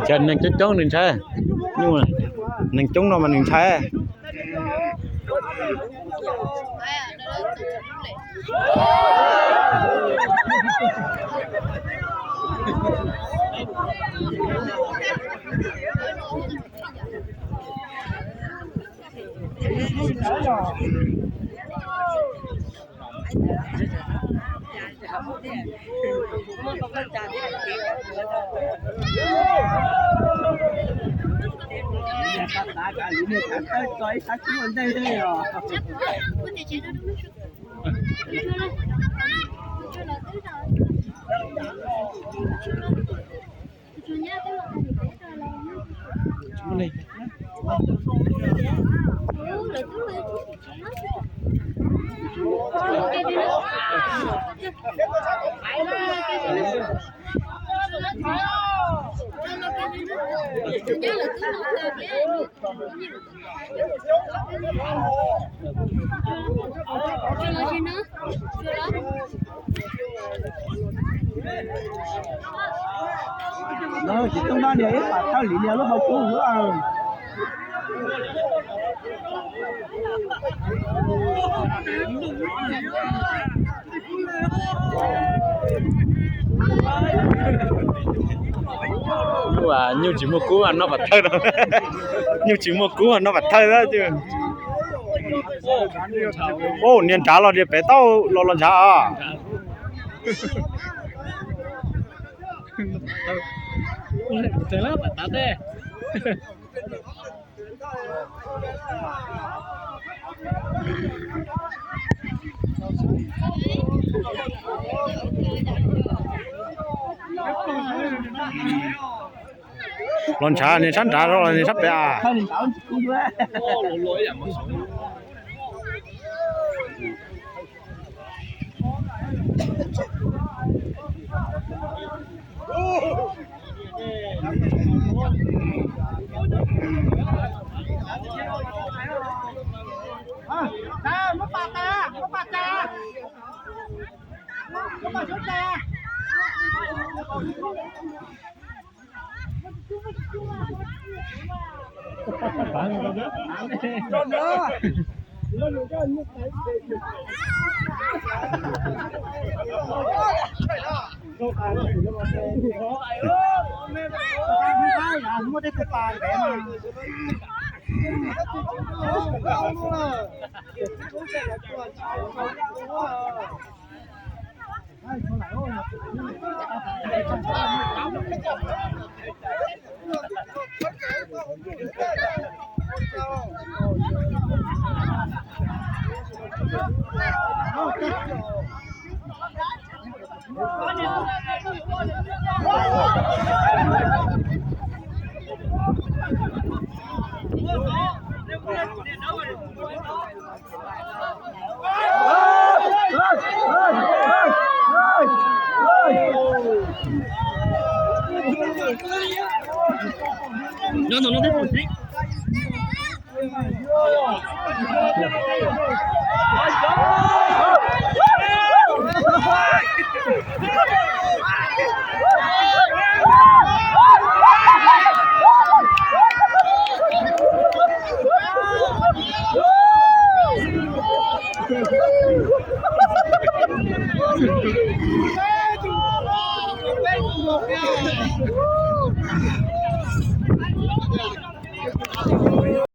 Ces neeg coob coob nws ntshai, nyuj neeg coob no mas nws ntshai. Tsis tub no niag ib pam thawj li niag lub hauv kub. Nyuj tsis muaj kub mas noj pam thawj no. Nyuj tsis muaj kub mas noj pam thawj xwb. Niag nrad los niag pem tau los los nrad os. Los ntshav niag sab nrad los niag sab pem as.